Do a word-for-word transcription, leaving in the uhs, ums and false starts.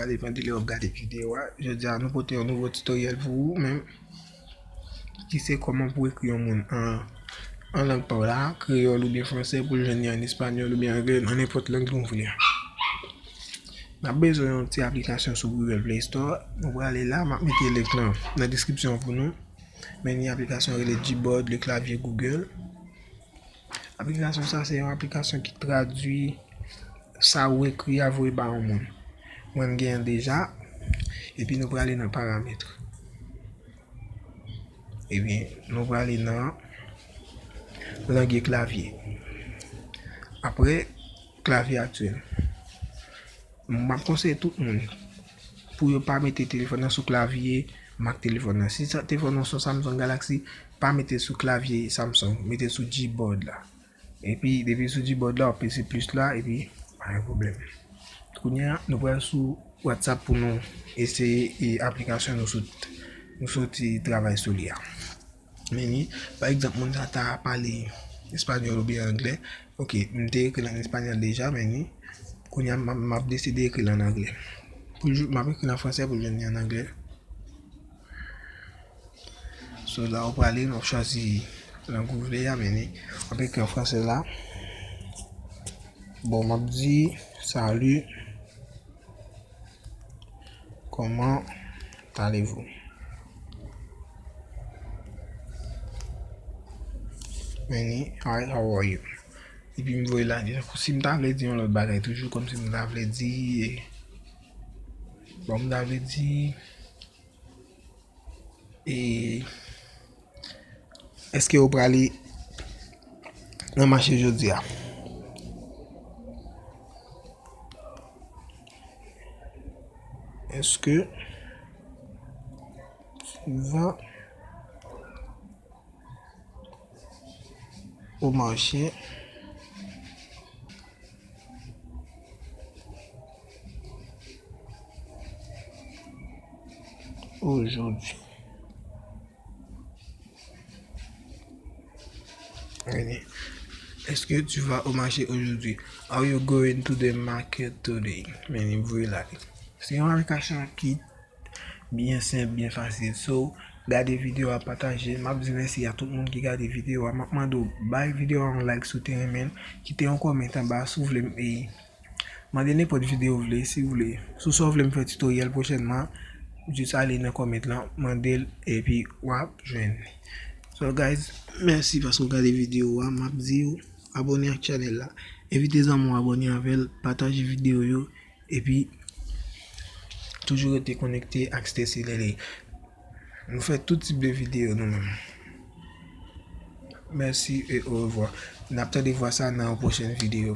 Depann de lè w ap gade videyo a. Jodi a, nou pote yon nouvo tutoriel pou ou menm, ki se kòman pou ekri yon moun an, an lang pa w la, kreyòl oubyen fransè, pou l jwenn li an espanyòl oubyen anglè, nan nenpòt lang nou vle. N ap bezwen yon ti aplikasyon sou Google Play Store. Nou prale la, m ap mete link lan nan deskripsyon pou nou. Men ni aplikasyon rele Gboard, le clavier Google. Aplikasyon sa se yon aplikasyon ki tradui sa ou ekri a voye ba yon moun. Mwen m genyen deja. Epi nou prale nan paramèt. Ebyen, nou prale nan langye klavye. Apre, klavye aktyèl. M ap konseye tout moun pou yo pa mete telefòn nan sou klavye Mac telefòn nan. Si sa telefòn nan se yon Samsung Galaxy, pa mete sou klavye Samsung, mete sou Gboard la. Epi, depi sou Gboard la, w ap peze plis la, epi pa gen pwoblèm. Kounye a, nou pral sou WhatsApp pou nou eseye e aplikasyon nou sot, nou soti travay sou li a. Men ni, pa egzanp, moun sa ta pale espanyòl oubyen anglè. Ok, m te ekri l an espanyòl deja, men ni, kounye a, m ap, m ap deside ekri l an anglè. Pou jou, m ap ekri l an fransè pou jwenn li an anglè. So, la ou prale, w ap chwazi lang ou vle a, men ni, w ap ekri an fransè la. Bon, m ap di, salut. Comment allez-vous? Meni, hi, how are you? Epi m voye la, si m ta vle di yon lòt bagay toujou, kòmsi m ta vle di, bon, m ta vle di, E, èske ou prale nan mache jodi a? Est-ce que tu vas au marché aujourd'hui? Meni, est-ce que tu vas au marché aujourd'hui? Are you going to the market today? Meni, voye la. Se yon aplikasyon ki byen senp, byen fasil. So, gade videyo a, pataje. M ap di mèsi a tout moun ki gade videyo a. M ap mande w bay videyo a yon like si w te renmen l, kite yon kòmantè anba si w vle m, e, mande nenpòt videyo w vle, si w vle. Si w sa w vle m fè tutoriel pwochènman, jis ale nan kòmantè lan, mande l, epi w ap jwenn li. So, guys, mèsi paske w gade videyo a. M ap di w, abòne ak chanèl la. Envite zanmi w abòne avè l, pataje videyo yo. Epi, toujou rete konekte ak Stacy Lele. Nou fè tout tip de videyo nou menm. Mèsi e orevwa. N ap tande vwa sa nan yon pwochèn videyo.